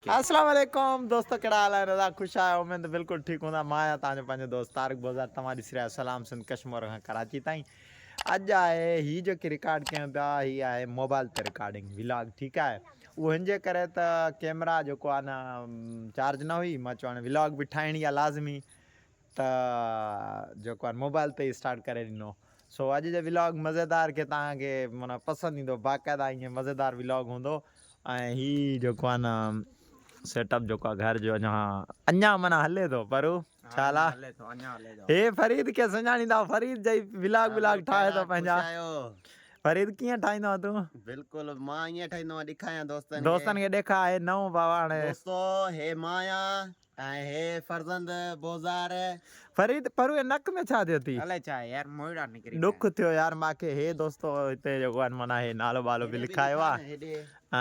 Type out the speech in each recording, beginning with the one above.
اسلام عليڪم دوستو ڪهڙا حال آهن رضا خوش آهيو اميد بلڪل ٺيڪ هوندا مان آهيان توهان جو پنهنجو دوست طارق بوزار توهان ڏسي رهيا سلام سنڌ ڪشمور کان ڪراچي تائين اڄ آهي هي جيڪي رڪارڊ ڪيون پيا هي آهي موبائل تي رڪارڊنگ ولاگ ٺيڪ آهي اهو هن جي ڪري ته ڪيمرا جيڪو آهي نه چارج نه هئي مان چيو هاڻي ولاگ به ٺاهڻي آهي لازمي ته جيڪو آهي موبائل تي ئي اسٽارٽ ڪري ڏنو سو اڄ جو ولاگ مزيدار کي توهان کي معنيٰ پسند ايندو باقاعده ائين مزيدار ولاگ هوندو ۽ هي جيڪو آهي نه سيٽ اپ جيڪو آهي گهر جو اڃا اڃا معنيٰ هلي ٿو پر ڇا لا هي فريد کي سڃاڻيندا فريد جي ولاگ ولاگ ٺاهي ٿو پنهنجا فريد ڪيئن ٺاهيندو آهين تون؟ بلڪل مان ائين ٺاهيندو آهيان ڏيکايان دوستن کي دوستن کي ڏيکا هي نئون بابا هاڻي دوستو هي مان آهيان ۽ هي فرزند بوزار. فريد پروي نڪ ۾ ڇا ٿيو ٿي. الائي ڇا يار موئڙا نڪري پيا. ڏک ٿيو يار ماکي هي دوستو هتي جيڪو آهي معنيٰ هي نالو ٻالو به لکايو آهي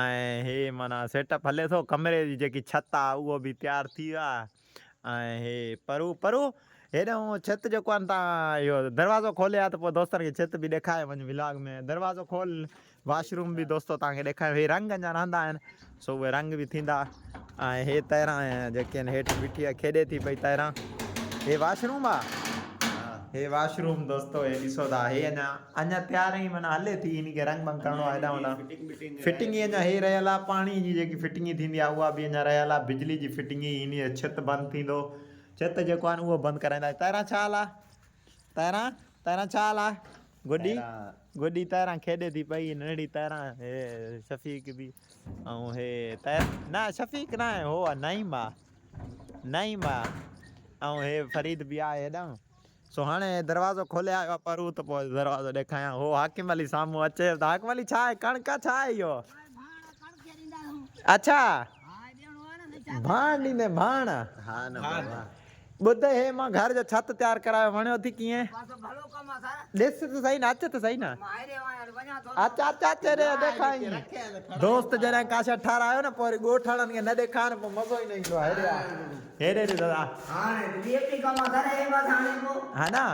۽ هي معنيٰ سيٽ اپ هلي ٿو ڪمري جي جيڪي ڇت آهي اهو به تيار ٿي ويو آهي ۽ هي پرو پرو هيڏانهن ڇت جيڪو آهي تان اهو دروازو کولي ها ته پوء دوستن کي ڇت به ڏيکاري وڃ ولاگ ۾ دروازو کول واش روم به دوستو توهان کي ڏيکاريان هي رنگ اڃا رهندا آهن سو اهي رنگ به ٿيندا ۽ هي تيران جيڪي آهن هيٺ بيٺي آهي کيڏي ٿي پئي تيران هي واش روم آ هي واش روم دوستو هي ڏسو ٿا هي اڃا اڃا تيار ئي معنيٰ هلي ٿي هن کي رنگ بنگ ڪرڻو آهي هيڏانهن هوڏانهن فٽنگ ئي اڃا هي رهيل آ پاڻي جي جيڪي فٽنگ ٿيندي آ اها به اڃا رهيل آ بجلي جي فٽنگ هن ڇت بند ٿيندو ڇت جيڪو آهي اهو بند ڪرائيندا تيران ڇا حال آ تيران تيران ڇا حال آ گڏي گڏي تيران کيڏي ٿي پئي ننڍڙي تيران هي شفيق به ۽ هي تير نه شفيق نه آهي هو آ نعيم آ نعيم آ ۽ هي فريد به آهي هيڏانهن سو هاڻي دروازو کولي آيو آ پرو ته پوء دروازو ڏيکايان هو حاڪم علي سامهون اچي ته حاڪم علي ڇا آهي ڪڻڪ ڇا آهي اهو اڇا ڀاڻ ڏيندي ڀاڻ ها نه ٻڌ هي مان گهر جو ڇت تيار ڪرايو وڻيو ٿي ڪيئن؟ ڏس ته سهي نه اچ ته سهي نه اچ اچ اچ ري ڏيکائين دوست جڏهن ڪا شي ٺارايو نه پوء وري ڳوٺاڻن کي نه ڏيکار پوء مزو ئي نه ايندو آهي هيڏي آ هيڏي ڏس ادا ها نه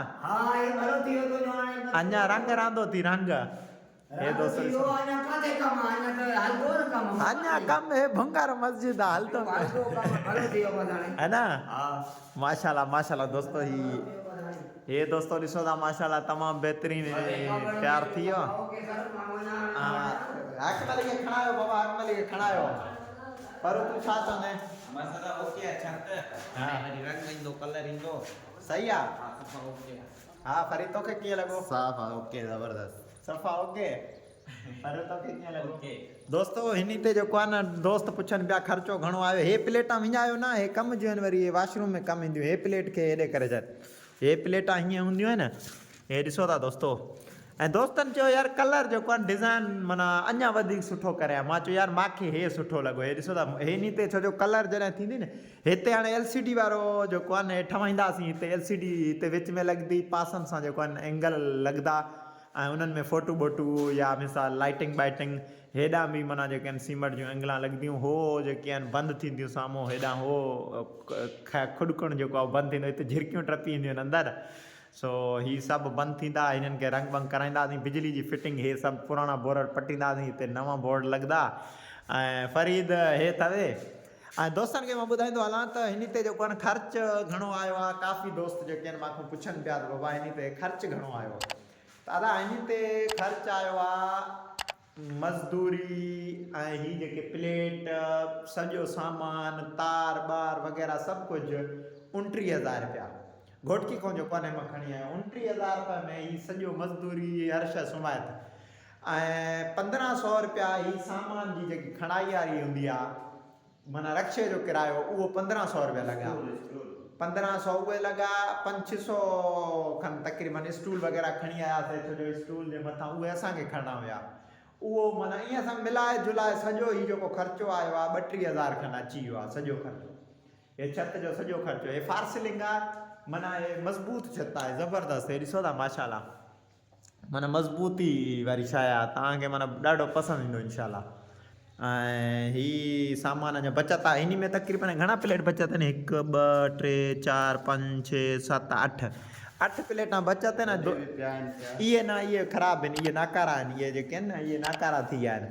اڃا رنگ رهندو ٿي رنگ هي دوست ڏسو اڃا ڪم هي ڀنگار مسجد آ هلتو هي نه ماشاءالله ماشاءالله دوستو هي هي دوستو ڏسو ٿا ماشاءالله تمام بهترين تيار ٿي ويو حاڪم علي کي کڻايو بابا حاڪم علي کي کڻايو پر تون ڇا چوندين مسئلا اوڪي آ ڇت هاڻي وري رنگ ايندو ڪلر ايندو صحيح آ ها صفا اوڪي آ ها فريد توکي ڪيئن لڳو؟ صاف آ اوڪي زبردست. صفا اوڪي فريد توکي ڪيئن لڳو؟ اوڪي. دوستو هني تي جيڪو آ نه دوست پڇن پيا خرچو گهڻو آيو هي پليٽان وڃايو نه هي ڪم جون آهن وري هي واش روم ۾ ڪم اينديون هي پليٽ کي هيڏي ڪري ڇڏ هي پليٽان هيئن هونديون آهن هي ڏسو ٿا دوستو ۽ دوستن چيو يار ڪلر جيڪو آهي ڊزائن معنيٰ اڃا وڌيڪ سٺو ڪري ها مان چيو يار ماکي هي سٺو لڳو هي ڏسو ٿا هي انهي تي ڇو جو ڪلر جڏهن ٿيندي نه هتي هاڻي ايل سي ڊي وارو جيڪو آهي نه ٺهوائينداسين هتي ايل سي ڊي هتي وچ ۾ لڳندي پاسن سان جيڪو آهي نه اينگل لڳندا ۽ انهن ۾ فوٽو ٻوٽو يا مثال لائٽنگ ٻائٽنگ هيڏانهن به معنيٰ جيڪي آهن سيمٽ جون اينگلان لڳنديون هو جيڪي آهن بند ٿينديون سامهون هيڏانهن هو کڏڪڻ جيڪو آهي بند ٿيندو هتي جهرڪيون ٽپي اينديون آهن اندر سو هي سڀ بند ٿيندا هنن کي رنگ بنگ ڪرائينداسين بجلي جي فٽنگ هي سڀ پراڻا بورڊ پٽينداسين هتي نوان بورڊ لڳندا ۽ فريد هي ٿوي ۽ دوستن کي مان ٻڌائيندو هلان ته هن تي جيڪو آهي خرچ گهڻو آيو آهي ڪافي دوست جيڪي آهن مان کان پڇن پيا ته بابا هن تي خرچ گهڻو آيو آهي ته ادا هن تي خرچ آيو آهي مزدوري ۽ هي جيڪي پليٽ سڄو سامان تار ٻار وغيره سڀ ڪجهه 29 هزار رپيا گهوٽڪي کان جو ڪونهي مان کڻي آيو 29 هزار رپيا ۾ هي سڄو مزدوري هر شيء سمايت ۽ 15 سو رپيا هي سامان جي جيڪي کڻائي واري هوندي آ معنيٰ رڪشي جو ڪرايو اهو 15 سو رپيا لڳا 15 سو اهي لڳا پنج ڇهه سو کن تقريبن اسٽول وغيره کڻي آياسي ڇو جو اسٽول جي مٿان اهي اسان کي کڻڻا هيا اهو معنيٰ ائين اسان ملائي جلائي سڄو هي جيڪو خرچو آيو آهي 32 هزار کن اچي ويو آهي سڄو خرچو هي ڇت جو سڄو خرچو هي فارسلنگ آهي معنيٰ هي مضبوط ڇت آهي زبردست هي ڏسو ٿا ماشاءالله معنيٰ مضبوطي واري شيء آ توهان کي معنيٰ ڏاڍو پسند ايندو انشاء الله ۽ هي سامان اڃا بچت آ انهي ۾ تقريبن گهڻا پليٽ بچت آهن هڪ ٻه ٽي چار پنج ڇهه ست اٺ اٺ پليٽان بچت آهن اهي نه اهي خراب آهن اهي ناڪارا آهن اهي جيڪي آهن نه اهي ناڪارا ٿي ويا آهن.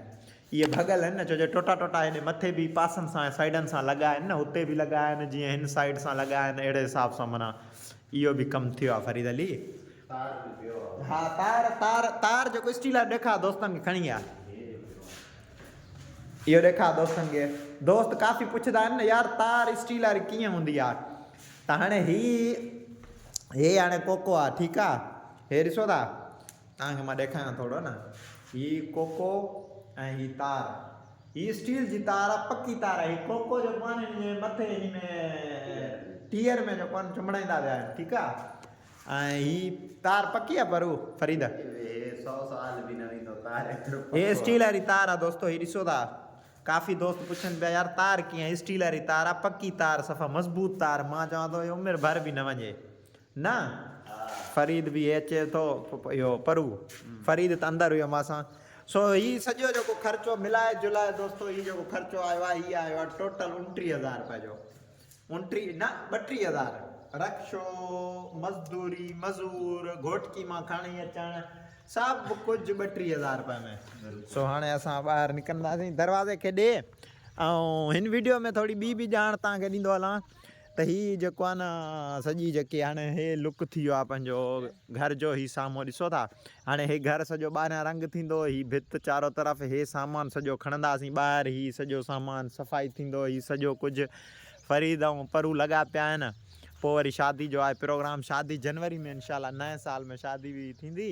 اهي ڀڳل آهن نه ڇو جو ٽوٽا ٽوٽا هيڏي مٿي به پاسن سان سائيڊن سان لڳا آهن نه هتي به لڳا آهن جيئن هن سائيڊ سان لڳا آهن اهڙي حساب سان معنيٰ اهو به ڪم ٿيو آهي فريد علي. تار به پيو آهي. ها تار تار تار جيڪو اسٽيل آهي ڏيکار دوستن کي کڻي آ. اهو ڏيکار دوستن کي دوست ڪافي پڇندا آهن نه يار تار اسٽيل واري ڪيئن هوندي آهي ته هاڻي هي هي هاڻي ڪوڪو آهي ٺيڪ آهي هي ڏسو ٿا توهان کي مان ڏيکاريان ٿورو نه هي ڪوڪو ۽ هي تار هي اسٽيل جي تار آهي پڪي تار آهي هي ڪوڪو جيڪو آهي نه هن جي مٿي هن ۾ ٽيئر ۾ جيڪو آهي چنبڙائيندا ويا آهن ٺيڪ آهي ۽ هي تار پڪي آهي پر فريد هي 100 سال به نه ويندو تار ايترو هي اسٽيل واري تار آهي دوستو هي ڏسو ٿا ڪافي دوست پڇن پيا يار تار ڪيئن اسٽيل واري تار آهي پڪي تار صفا مضبوط تار مان چوان ٿو هي عمر ڀر به نه وڃي نه فريد به هي اچي ٿو اهو پرو فريد ته اندر هيو مان سان سو هي سڄو جيڪو خرچو ملائي جلائي دوستو هي جيڪو خرچو آيو آهي هي آيو آهي ٽوٽل 29000 روپيه جو 29 نه 32 هزار رڪشو مزدوري مزور گهوٽڪي مان کڻي اچڻ سڀ ڪجهه 32 هزار روپيه ۾ سو هاڻي اسان ٻاهر نڪرنداسين دروازي کي ڏي ۽ هن ويڊيو ۾ ٿوري ٻي به ڄاڻ توهان کي ڏيندو هلان ته هي جيڪو آهي نه سڄي جيڪي هاڻي هي لڪ ٿي ويو آهي پنهنجو گهر جو هي سامهون ڏسو ٿا هاڻي هي گهر سڄو ٻاهريان رنگ ٿيندو هي ڀت چارو طرف هي سامان سڄو کڻنداسين ٻاهر هي سڄو سامان صفائي ٿيندو هي سڄو ڪجهه فريد ۽ پرو لڳا پيا آهن پوء وري شادي جو آهي پروگرام شادي جنوري ۾ انشاء الله نئين سال ۾ شادي به ٿيندي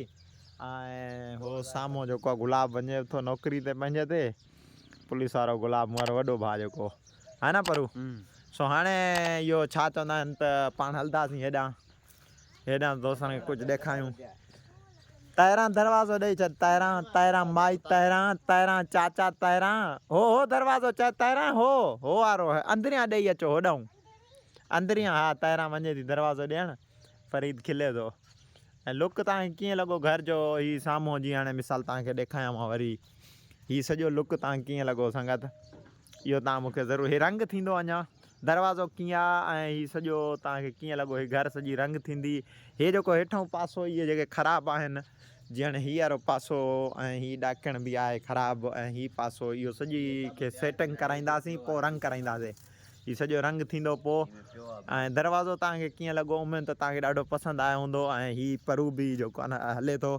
۽ هو سامهون جيڪو آهي گلاب وڃي ٿو نوڪري تي پنهنجي تي پوليس وارو گلاب مون وارو وڏو ڀاء جيڪو آهي نه پرو سو هاڻي اهو ڇا چوندا آهن ته پاڻ هلنداسين هيڏانهن هيڏانهن دوستن کي ڪجهه ڏيکايون تائران دروازو ڏئي ڇڏ تائران تائران مائي تائران تائران چاچا تائران هو هو دروازو چا تائران هو هو وارو اندريان ڏئي اچو هوڏانهن اندريان ها تائران وڃي ٿي دروازو ڏيڻ فريد کلي ٿو ۽ لڪ توهان کي ڪيئن لڳو گهر جو هي سامهون جي هاڻي مثال توهان کي ڏيکايان مان وري هي سڄو لڪ توهان کي ڪيئن لڳو سنگت اهو توهان مون کي ضرور هي رنگ ٿيندو اڃا دروازو ڪيئن آ ۽ هي سڄو توهان کي ڪيئن لڳو هي گهر سڄي رنگ ٿيندي هي جيڪو هيٺون پاسو اهي جيڪي خراب آهن جيئن هي وارو پاسو ۽ هي ڏاڪڻ به آهي خراب ۽ هي پاسو اهو سڄي کي سيٽنگ ڪرائينداسين پوء رنگ ڪرائينداسين هي سڄو رنگ ٿيندو پوء ۽ دروازو توهان کي ڪيئن لڳو اميد ته توهان کي ڏاڍو پسند آيو هوندو ۽ هي پرو به جيڪو آهي نه هلي ٿو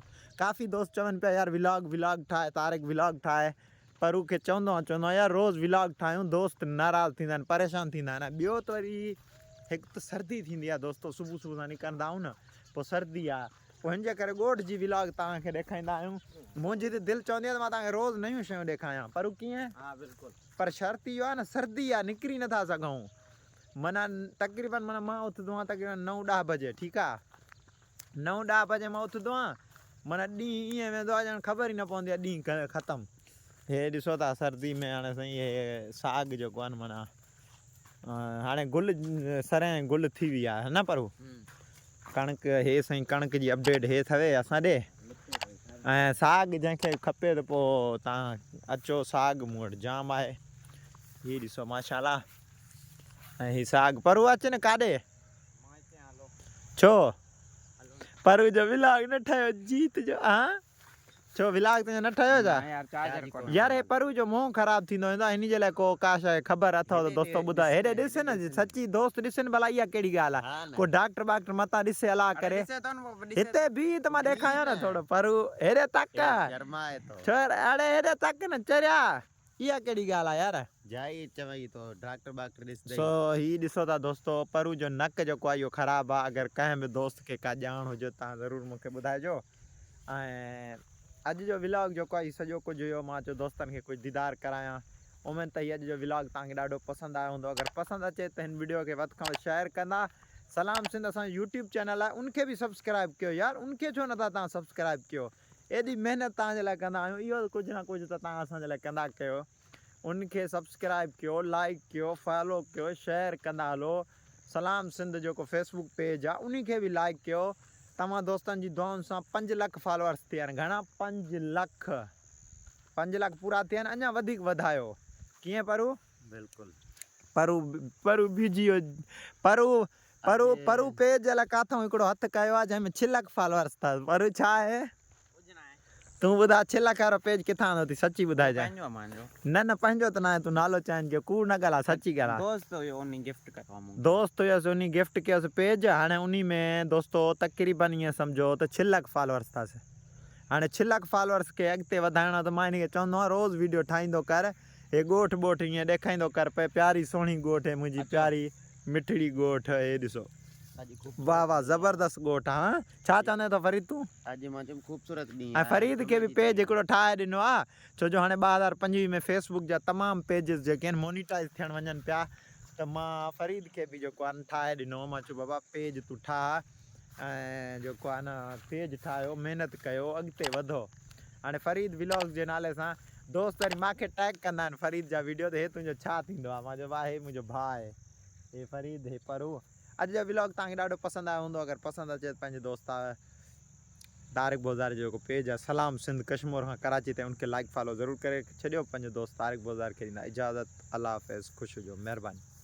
ڪافي دوست چون پيا يار ولاگ ولاگ ٺاهه طارق ولاگ ٺاهه پرو کي چوندو آهيان چوندو آهيان يار روز ولاگ ٺاهيون دوست ناراض ٿيندا آهن پريشان ٿيندا آهن ٻيو ته وري هڪ ته سردي ٿيندي آهي دوستو صبح صبح سان نڪرندا آهيون نه پوء سردي آهي پوء هن جي ڪري ڳوٺ جي ولاگ توهان کي ڏيکاريندا آهيون منهنجي ته دل چوندي آهي ته مان توهان کي روز نيون شيون ڏيکاريان پرو ڪيئن ها بلڪل پر شرط اهو آهي نه سردي آهي نڪري نٿا سگهون معنيٰ تقريبن معنيٰ مان اٿندو آهيان تقريبن نو ڏهه بجي ٺيڪ آهي نو ڏهه بجي مان اٿندو آهيان معنيٰ ڏينهن ائين ويندو آهي ڄڻ خبر ئي نه پوندي آهي ڏينهن ختم. هي ڏسو ٿا سردي ۾ هاڻي سائين هي ساڳ جيڪو آهي نه معنيٰ هاڻي گل سرين گل ٿي وئي آهي نه پرو ڪڻڪ هي سائين ڪڻڪ جي اپڊيٽ هي ٿوي اسان ڏي ۽ ساڳ جنهن کي کپي ته پوء تان اچو ساڳ مون وٽ جام آهي هي ڏسو ماشاءالله ۽ هي ساڳ پرو اچ نه ڪاڏي ڇو پرو جو ولاگ نه ٺهيو جيت جو ها ڇو ولاگ تنهنجو نه ٺهيو ڇا يار هي پرو جو منهن خراب ٿيندو ويندو آهي ان جي لاء ڪو ڪا شيء خبر اٿو ته دوستو ٻڌايو هيڏي ڏس نه سچي دوست ڏسن ڀلا اها ڪهڙي ڳالهه آهي ڪو ڊاڪٽر ٻاڪٽر متان ڏسي الله ڪري هتي بيهه ته مان ڏيکايان نه ٿورو پرو هيڏي تڪ ڇو اڙي هيڏي تڪ نه چريا اها ڪهڙي ڳالهه آهي يار. جائي چوي ٿو ڊاڪٽر ٻاڪٽر ڏسندئي. سو هي ڏسو ٿا دوستو پرو جو نڪ جيڪو آهي اهو خراب آهي اگر ڪنهن به دوست کي ڪا ڄاڻ هجي تان ضرور مون کي ٻڌائجو ۽ اڄ جو ولاگ جيڪو آهي هي سڄو ڪجهه هيو مان چيو دوستن کي ڪجهه ديدار ڪرايان اميد ته هي اڄ جو ولاگ توهان کي ڏاڍو پسند آيو هوندو اگر پسند اچي ته هن وڊيو کي وڌ کان وڌ شيئر ڪندا سلام سنڌ اسان جو يوٽيوب چينل آهي ان کي به سبسڪرائب ڪيو يار ان کي ڇو نٿا توهان سبسڪرائب ڪيو ايڏي محنت توهان جي لاء ڪندا آهيون اهو ڪجهه نه ڪجهه ته توهان اسان جي لاء ڪندا ڪيو ان کي سبسڪرائب ڪيو لائيڪ ڪيو فالو ڪيو شيئر ڪندا هلو سلام سنڌ جيڪو فيسبوڪ پيج آهي انهي کي به لائيڪ ڪيو توهان دوستن جي دعائن سان پنج لک فالوورس ٿيا آهن گهڻا پنج لک پنج لک پورا ٿيا آهن اڃا وڌيڪ وڌايو ڪيئن پرو بلڪل پرو پرو بيجي ويو پرو پرو پرو پيج الائي ڪاٿئون هڪڙو هٿ ڪيو آهي جنهن ۾ ڇهه لک فالوورس اٿس پرو ڇا آهي تون ٻڌاء ڇهه لک وارو پيج ڪٿان آندو اٿئي سچي ٻڌائجانء. پنهنجو آ مانجو. نه نه پنهنجو ته ناهي تون نالو چئين ڪيو ڪوڙ نه ڳالهاء سچي ڳالهاء. دوست هيو انهي گفٽ ڪيو آ مونکي. دوست هيس انهي گفٽ ڪيس پيج هاڻي انهي ۾ دوستو تقريبن ائين سمجهو ته ڇهه لک فالوورس اٿس هاڻي ڇهه لک فالوورس کي اڳتي وڌائڻو آ ته مان انهي کي چوندو آهيان روز ويڊيو ٺاهيندو ڪر هي ڳوٺ ٻوٺ ائين ڏيکائيندو ڪر پئي پياري سهڻي ڳوٺ هي منهنجي پياري مٺڙي ڳوٺ هي ڏسو واه واه زبردست ڳوٺ آ ها ڇا چوندين ٿو فريد تون. اڄ مان چيم خوبصورت ڏينهن ۽ آهي فريد کي جمعي به جي پيج ڏينهن. هڪڙو ٺاهي ڏنو آ ڇو جو هاڻي 2025 ۾ فيس بڪ جا تمام پيجز جيڪي آهن مونيٽائز ٿيڻ وڃن پيا ته مان فريد کي به جيڪو آ نه ٺاهي ڏنو مان چيو بابا پيج تون ٺاهه ۽ جيڪو آ نه پيج ٺاهيو محنت ڪيو اڳتي وڌو هاڻي فريد ولاگز جي نالي سان دوست وري مان کي ٽيگ ڪندا آهن فريد جا ويڊيو ته هي تنهنجو ڇا ٿيندو آ مان چيو ڀاء هي منهنجو ڀاء آهي هي فريد هي پرو اڄ جو ولاگ توهان کي ڏاڍو پسند آيو هوندو اگر پسند اچي ته پنهنجي دوست طارق بوزار جو جيڪو پيج آهي سلام سنڌ ڪشمور کان ڪراچي تائين ان کي لائڪ فالو ضرور ڪري ڇڏيو پنهنجو دوست طارق بوزار کي ڏيندا اجازت الله حافظ خوش هجو مهرباني.